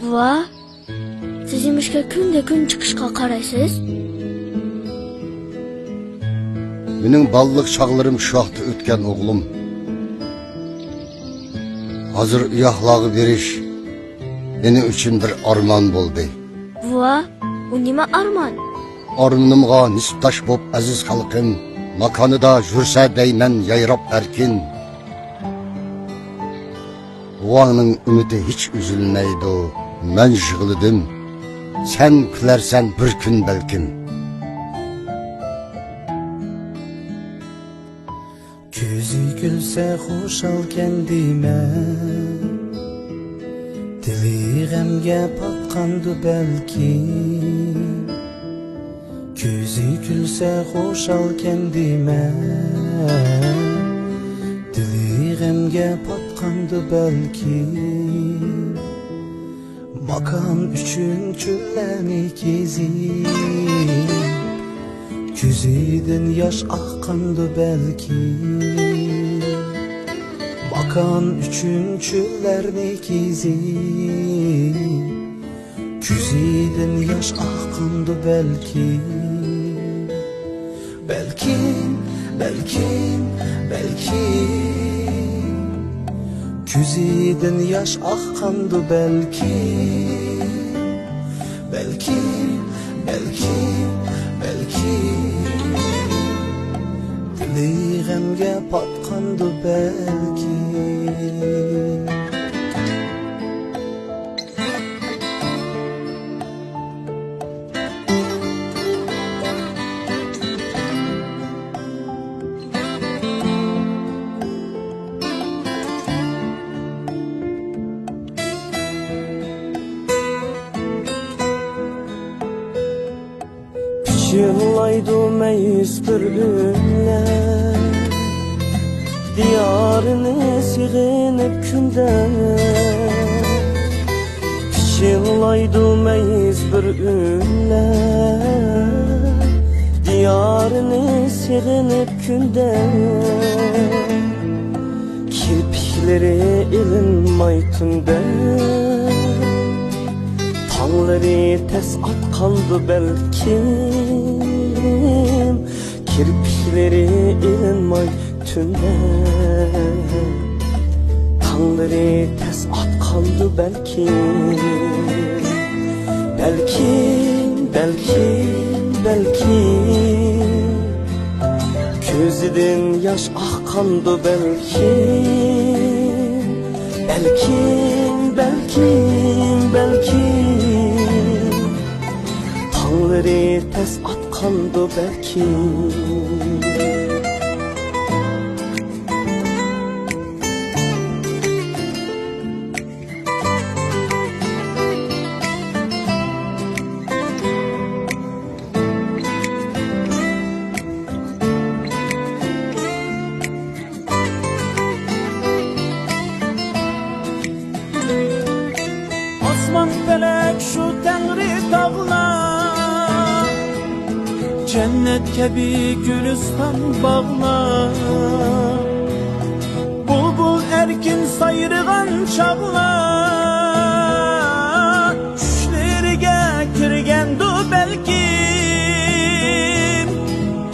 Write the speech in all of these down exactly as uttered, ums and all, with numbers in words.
بوۋا، سىز نېمىشقا كۈندە كۈن چىقىشقا قارايسىز؟ مېنىڭ بالىلىق چاغلىرىم شۇ ياقتا ئۆتكەن، ئوغلۇم. ھازىر ئۇ ياقلارغا بېرىش مېنىڭ ئۈچۈن بىر ئارمان بولدى. بوۋا، ئۇ نېمە ئارمان؟ ئارمىنىمغا نېسىپداش بوپ ئەزىز خەلقىم، ماكانىدا يۈرسە دەيمەن يايراپ ئەركىن. بوۋاڭنىڭ ئۈمىدى ھېچ ئۈزۈلمەيدۇ، مەن يىغلىدىم، سەن كۈلەرسەن بىر كۈن بەلكىم. كۆزى كۈلسە خۇشالكەن دېمە، دىلى غەمگە پاتقاندۇ بەلكىم. كۆزى كۈلسە خۇشالكەن دېمە، دىلى غەمگە پاتقاندۇ بەلكىم. ماكان ئۈچۈن چۆللەرنى كېزىپ، كۆزىدىن ياش ئاققاندۇ بەلكىم. ماكان ئۈچۈن چۆللەرنى كېزىپ، كۆزىدىن ياش ئاققاندۇ بەلكىم. بەلكىم، بەلكىم، بەلكىم، كۆزىدىن ياش ئاققاندۇ بەلكىم. بەلكىم، بەلكىم، بەلكىم، دىلى غەمگە پاتقاندۇ بەلكىم. پىچىرلايدۇ مەيۈس بىر ئۈنلەر، دىيارىنى سېغىنىپ كۈندە. پىچىرلايدۇ مەيۈس بىر ئۈنلەر، دىيارىنى سېغىنىپ كۈندە. كىرپىكلىرى ئېلىنماي تۈندە، تاڭلىرى تەس ئاتقاندۇ بەلكىم. كىرپىكلىرى ئېلىنماي تۈندە، تاڭلىرى تەس ئاتقاندۇ بەلكىم. بەلكىم، بەلكىم، بەلكىم، كۆزىدىن ياش ئاققاندۇ بەلكىم. بەلكىم، بەلكىم، بەلكىم، تاڭلىرى تەس ئاتقاندۇ بەلكىم. ئاسمان پەلەك شۇ تەڭرى تاغلار، جەننەت كەبى گۈلىستان باغلار، بۇلبۇل ئەركىن سايرىغان چاغلار، چۈشلىرىگە كىرگەندۇ بەلكىم،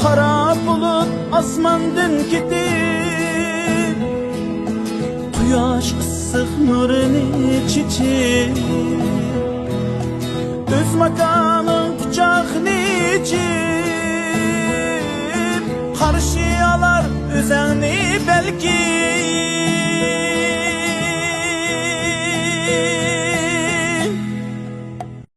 قارا بۇلۇت ئاسماندىن كېتىپ، قۇياش ئىسسىق نۇرىنى چېچىپ، ئۆز ماكانىڭ قۇچاقنى ئېچىپ، قارشى ئالار ئۆزەڭنى بەلكىم.